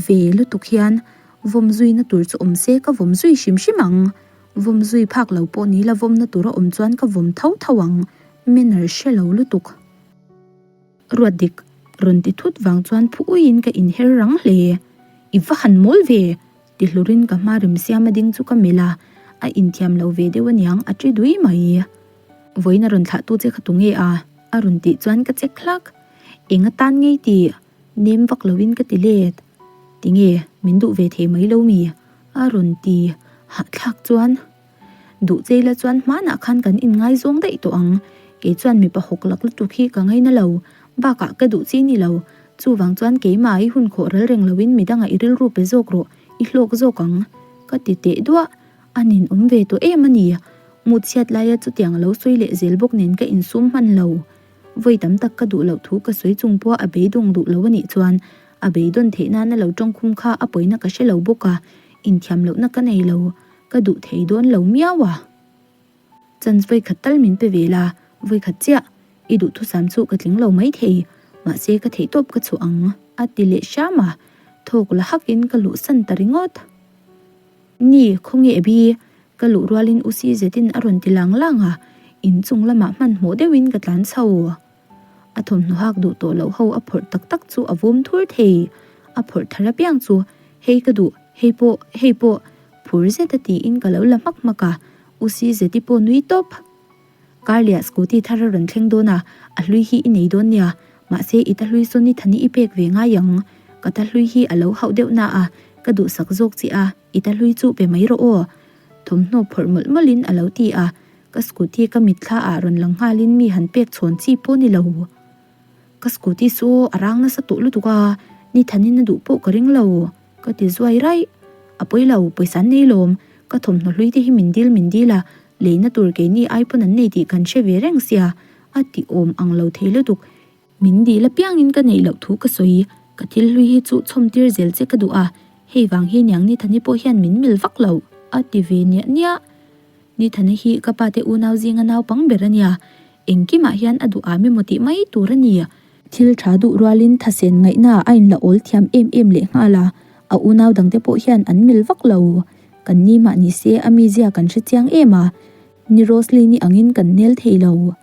Ve lutuk hian vawm zuina tur chu awm se ka vawm zui hrim hrim ang. Vawm zui phak lo pawh ni la vawmna tur a awm chuan ka vawm tho tho ang. Manner hre lo lutuk. Ruat dik rawn ti thut vang chuan phu uiin ka inher rang hle. I va han mawl ve! ti hlurin ka hma rem siam a ding chu ka melh a, a inthiam lo ve deuh aniang a ṭi dui mai. Vawiin a rawn thlah tu che kha tunge a? a rawn tih chuan ka chek hlak. Eng atan ngei tih? Nem vak loin ka ti let. Tinge, min duh ve thei mai lo mi? a rawn ti hahthlak chuan. Duh cheila chuan hmanah khan kan inngaizawng daih tawh ang. Kei chuan mipa hawk lak lutuk hi ka ngaina lo, bakah ka duh chi ni lo. Chuvang chuan keimah i hun khawh ral reng loin midangah i rilru pe zawk rawh, i hlawk zawk ang. Ka ti teh duah. A ninawm ve tawh em a ni. Mut chhiat laia chutiang a lo sawi leh zel bawk nen ka insum hman lo. Vawi tam tak ka duh loh thu ka sawi chung pawha a beidawng duh lo a nih chuan a beidawn theih nana lo tawngkhum kha a pawina ka hre lo bawk a, inthiam lohna ka nei lo, ka duh thei dawn lo miau a. Chance vawi khat tal min pe ve la, vawi khat chiah, i duhthusam chu ka tling lo mai thei, mahse ka theihtawp ka chhuah ang, a ti leh hram a, thawk la hakin ka luhsan ta ringawt. Ni, khawnge Abby? Ka luh rualin U Si zetin a rawn ti lang lang a, inchung lamah hmanhmawh deuhin ka tlan chho. A thawmhnaw hak duh tawh loh ho a phawrh tak tak chu a vum thur thei. A phawrh thar apiang chu, Hei ka duh, hei pawh, hei pawh, phur zeta tiin ka lo la hmak hmak a, U Si zeti pawh nui tawp. Karliah scooty thar a rawn thleng dawn a, a hlui hi i nei dawn nia, mahse i ta hlui sawn i thani i pek ve ngai ang. Ka ta hlui hi a lo hauh deuh na a, ka duhsak zawk che a, i ta hlui chu pe mai rawh aw. Thawmhnaw phawrh mawlh mawlhin a lo ti a, ka scooty ka mitthla ah rawn lang nghalin mi han pek chhawn chi pawh ni lo. Ka scooty chu a rang nasa tawh lutuk a, ni thanin a duh pawh ka ring lo. Ka ti zuai raih. A pawi lo, pawisa an nei lawm. Ka thawmhnaw hlui te hi min dil min dil a, leina tur keini ai pawn an nei tih kan hre ve reng sia, a ti awm ang lo thei lutuk. Min dil apiangin ka neih loh thu ka sawi. Ka thil hlui hi chu chhawm tir zel che ka duh a, hei vang hi niang Nithani pawh hian min mil vak lo, a ti ve niah niah. Nithani hi ka pa te unau zinga naupang ber a nia, engkimah hian a duh am emaw tih mai tur a ni. Thil tha duh rualin thasen ngaihna a inla awl thiam em em leh nghal a, a unau dangte pawh hian an mil vak lo. Kan ni mah ni se a mizia kan hre chiang em a, ni Roslyn-i angin kan nel thei lo.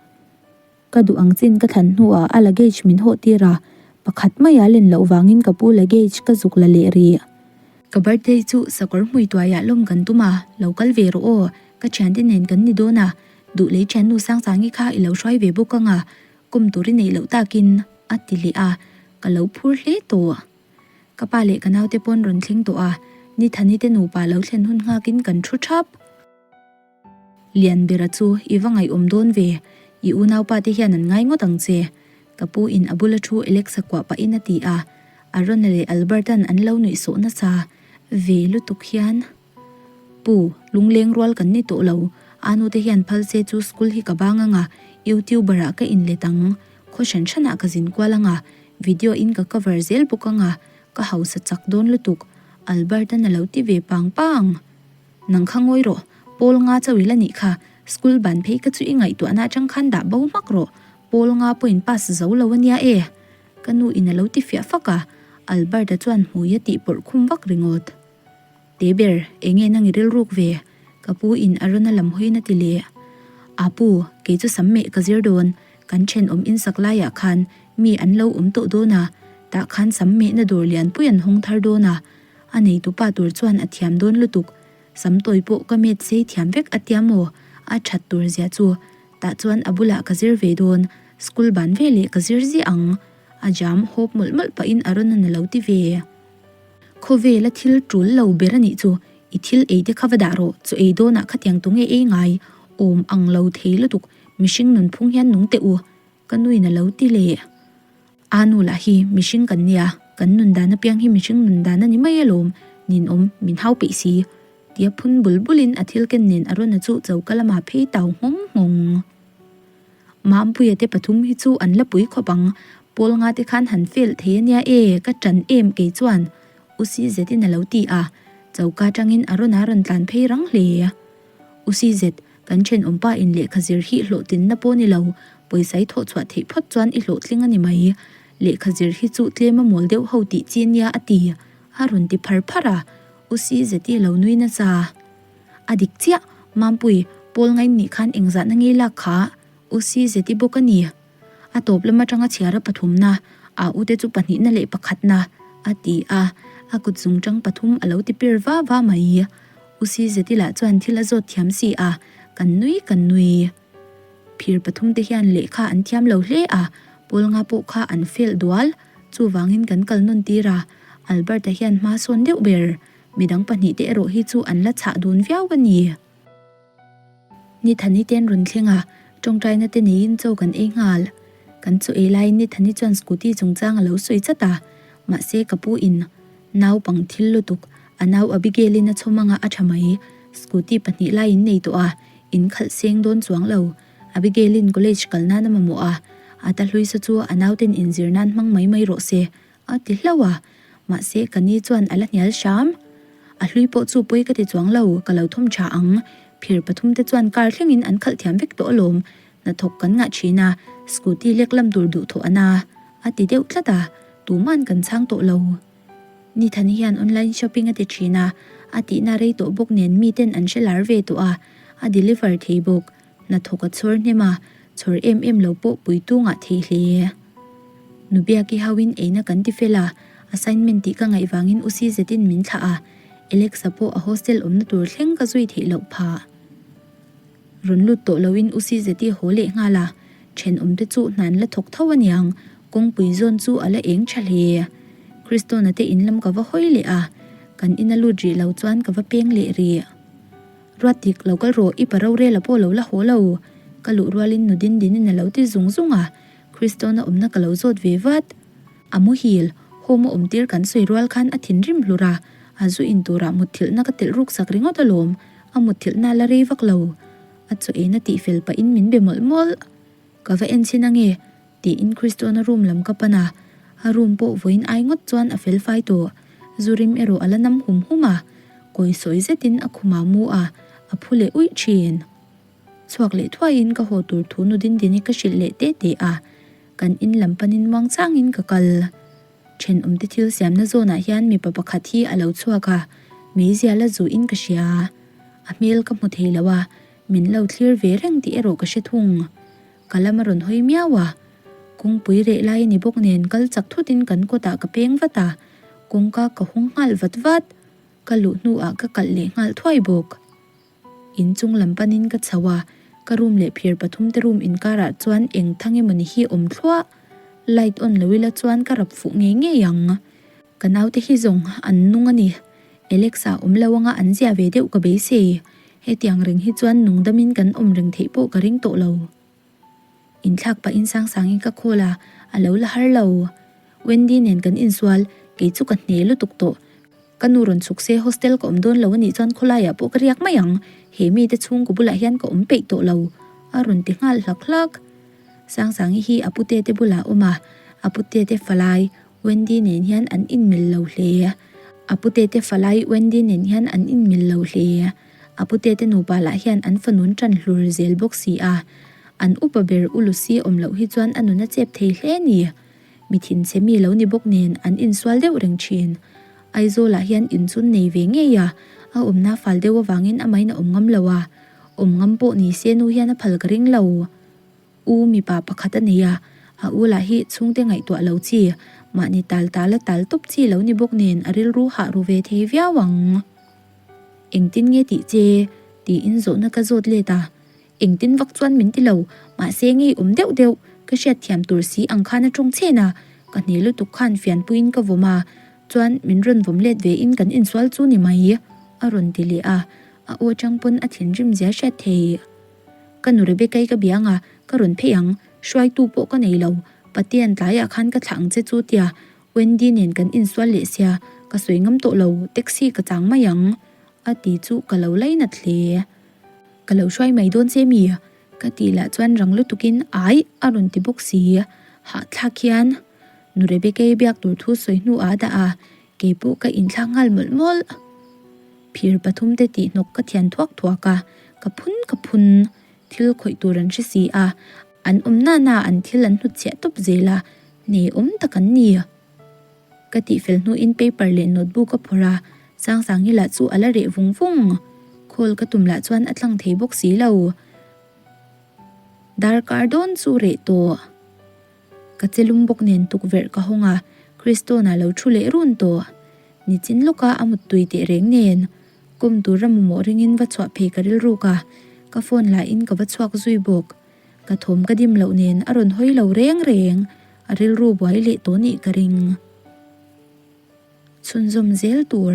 Ka duh ang chin ka thlan hnuah a luggage min hawh tir a, pakhat maia len loh vangin ka pu luggage ka zuk la leh rih. Ka birthday chu sakawr hmui tuaiah lawm kan tum a, lo kal ve rawh aw, ka thiante nen kan ni dawn a, duh lei thiannu Sangsangi kha i lo hruai ve bawk ang a, kum tur i neih loh takin, a ti leh a, ka lo phur hle tawh. Ka pa leh ka naute pawn rawn thleng tawh a, Nithani te nupa lo thlen hun nghakin kan thu thap. Lianbera chu i va ngaihawm dawn ve, i unaupa te hian an ngai ngawt ang che, ka pu in a bula thu Alexa kuah pahin a ti a, Arona leh Alberta'n an lo nuih sawh nasa ve lutuk hian. Pu, lungleng rual kan ni tawh lo, a nute hian phal se chu school hi ka bang anga, youtuber ah ka inlet ang, khaw hran hranah ka zin kual anga, video in ka cover zel bawk anga, ka hausa chak dawn lutuk, Albert-a'n a lo ti ve pang pang. Nang kha ngawi rawh, Paul nga chauh ila nih kha, school ban phei ka chu i ngaihtuahna atang khan dah bo hmak rawh, Paul nga pawhin pass zo lo ania e. Ka nu in a lo ti fiah fak a, Albert-a chuan hmui a tih pawrh khum vak ringawt. Te ber, enge nang i rilruk ve? Ka pu in a rawn a lam hawiin a ti leh. A pu, kei chu sam meh ka zir dawn, kan thenawm insak laiah khan mi an lo awm tawh dawn a, tah khan sam mehna dawr lianpui an hawng thar dawn a, a neitupa tur chuan a thiam dawn lutuk, sam tawi pawh ka met sei thiam vek a tia maw? A that tur zia chu, tah chuan a bulah ka zir ve dawn, school ban veleh ka zir ziah ang, a jam hawp mawlh mawlh pahin a rawn a na lo ti ve. Khawvela thil tul lo ber a nih chu, i thil ei te kha va dah rawh, chaw ei dawnah khatiang tu nge ei ngai, awm ang lo thei lutuk, mihring nunphung hian nung teh u, ka nuin a lo ti leh. A nu lah hi mihring kan nia, kan nun dan apiang hi mihring nun dan a ni mai alawm, ninawm, min hau peih si, tia phun bul bulin a thil ken nen a rawn a chu choka lamah phei tau nghawng nghawng. Mampuia te pathum hi chu an la pui khawp ang, Paul nga te khan han fail thei ania e, ka ṭan em kei chuan U CZ in a lo ti a, choka atangin a rawn a rawn tlan phei rang hle. U CZ, kan thenawmpa in lehkha zir hi hlawhtlinna pawh ni lo, pawisa i thawh chhuah theih phawt chuan i hlawhtling a ni mai, lehkha zir hi chu tlem a mawl deuh ho tih chi ania a ti, a rawn ti phar phar a, U CZ i lo nui nasa. A dik chiah, Mampui, Paul ngain nih khan engzahna nge lak kha? U si Zeti bawk a ni. A tawp lam atanga chhiara pathumna, a ute chu pahnihna leh pakhatna, a ti a, a kut zungtang pathum a lo ti pir va va mai. U si Zeti lah chuan thil a zawt thiam si a, kan nui kan nui. Phir pathum te hian lehkha an thiam lo hle a, Paul nga pawh kha an fail dual, chuvangin kan kal nawn tir a, Albert-a hian hma sawn deuh ber. Midang pahnihte erawh hi chu an la chhah dun viau a ni. Ni Thani te an rawn thleng a, Tawngtaina te neiin chaw kan ei nghal. Kan chaw ei laiin Nithani chuan scooty chungchang a lo sawi chat a, mahse ka pu in naupang thil lutuk a nau Abigail in a chhawm anga a tha mai. Scooty pahnih lai in nei tawh a, in khalh seng dawn chuang lo. Abigail in college kal nan a mamawh a, a ta hlui sa chu a nauten inzir nan hmang mai mai rawh se a ti hlauh a, mahse ka ni chuan a la hnial hram. A hlui pawh chu pawi ka ti chuang lo, ka lo thawm tha ang. Phir pathum te chuan car thlengin an khalh thiam vek tawh alawm, hnathawk kan ngah thin a, scooty lek lam tur duhthawh a na, a ti deuh tlat a, tuman kan chhang tawh lo. Nithani hian online shopping a ti thin a, a tihna rei tawh bawk nen miten an hre lar ve tawh a, a deliver thei bawk. Hnathawk a chhawr hnem a, chhawr em em lo pawh puitu ngah thei hle. Nubiaki hauin eina kan ti fel a, assignment tih ka ngaih vangin u si zetin min thlah a, Alexa pawh a hostel awmna tur thleng ka zui theih loh phah. Rawn lut tawh loin u si zeti haw leh nghal a, thenawmte chu hna an la thawk tho aniang, kawngpui zawn chu a la eng tha hle. Kristona te in lam ka va hawi leh a, kan ina lut rih lo chuan ka va peng leh rih. Ruat dik lo kal rawh, i pa rorel a pawh lo la haw lo. Ka luh rualin nu din dinin a lo ti zung zung a, Kristona awmna ka lo zawt ve vat. A muhil, home a awm tir kan sawi rual khan a thinrim hlur a, a zu in turah mutthilhna ka telh ruk sak ringawt alawm, a mutthilhna a la rei vak lo. A chaw eina tihfel pahin min be mawlh mawlh. Ka va en chhin ange, Tiin Kristona room lam ka pan a, a room pawh vawiin ai ngawt chuan a fel fai tawh. Zu rim erawh a la nam hum hum a, kawi sawi zetin a khumah mu a, a phu leh uih thin. Chhuak leh thuaiin ka haw tur thu nu Dindini ka hrilh leh teh teh a, kan in lam panin muang changin ka kal. Thenawmte thil siamna zawnah hian mipa pakhat hi a lo chhuak a, meizial a zuin ka hria. A hmel ka hmu thei lo a, min lo thlir ve reng tih erawh ka hre thung. Ka lam a rawn hawi miau a, kawngpui reh lai a ni bawk nen kal chak thutin kan kawtah ka peng vat a, kawngka ka hawng nghal vat vat. Ka luh hnuah ka kalh leh nghal thuai bawk. Inchung lam panin ka chho a, ka room leh phir pathum te room inkarah chuan eng thang emawni hi awm thluah. Light on lo ila chuan ka rap fuh ngei ngei ang. Ka naute hi zawng an nung a ni. Alexa awm lo anga an zia ve deuh ka beisei. Hetiang reng hi chuan nung damin kan awm reng theih pawh ka ring tawh lo. Inthlak pahin Sangsangin ka call a, a lo la har lo. Wendy nen kan insual, kei chu ka hne lutuk tawh. Ka nu rawn chhuk se hostel ka awm dawn lo anih chuan khawlaiah pawh ka riak mai ang. He mite chhungkaw bulah hian ka awm peih tawh lo, a rawn ti nghal hlak hlak. Sangsangi hi a pute te bulah a awm a, a pute te falai Wendy nen hian an inmil lo hle. A putete falai Wendy nen hian an inmil lo hle. A putete nupa lah hian an fanun tan hlur zel bawk si a. An upa ber u Lucy awm loh hi chuan a nun a chep thei hle a ni. Mi thinchhe mi lo ni bawk nen an insual deuh reng thin. Aizawlah hian inchun nei ve ngei a, a awmna fal deuh avangin amahin a awm ngam lo a. Awm ngam pawh ni se nu hian a phal ka ring lo. U mipa pakhat a nei a, a u lah hi chhungte ngaihtuah lo chi, mahni tal tal a tal tawp chi lo ni bawk nen a rilru hah ru ve thei viau ang. Engtin nge tih che? tiin zawhna ka zawt let a, engtin vak chuan min ti lo, mahse ngei awm deuh deuh, ka hriatthiam tur si ang khan a tawng chhen a, ka hne lutuk khan fianpuiin ka vawm a, chuan min rawn vawm let ve in kan insual chu ni mai, a rawn ti leh a, a aw chang pawn a thinrim zia hriat thei. Ka nu Rebecca-i ka bia anga, ka rawn phei ang, hruaitu pawh ka nei lo, Patea'n tlaiah khan ka thlah ang che chu tia Wendy nen kan insual leh sia, ka sawi ngam tawh lo, taxi ka chang mai ang, a ti chu ka lo lainat hle. Ka lo hruai mai dawn che mi? Ka tih lah chuan rang lutukin ai a rawn ti bawk si, hahthlak hian nu Rebecca-i biak tur thu sawi hnu ah a dah a, keipawh ka inthlak nghal mawlh mawlh. Phir pathumte tih hnawk ka thian thuak thuak a, ka phun ka phun. Thil khawih tur an hre si a, an awm nana an thil an hnutchhiah tawp zel a, nei awm tak an ni. Ka tihfel hnuin paper leh notebook a phawrh a, Sangsangi lah chu a la reh vung vung. Call ka tum lah chuan a tlang thei bawk si lo. Darkar dawn chu reh tawh. Ka che lum bawk nen tukverh ka hawng a, Kristona lo thu leh run tawh. Nichin lawka a muttui teh reng nen, kawm tur a mamawh ringin va chhuah phei ka rilruk a, ka phone lahin ka va chhuak zui bawk. Ka thawm ka dim loh nen a rawn hawi lo reng reng, a rilru buai leh tawh nih ka ring. Chhunzawm zel tur.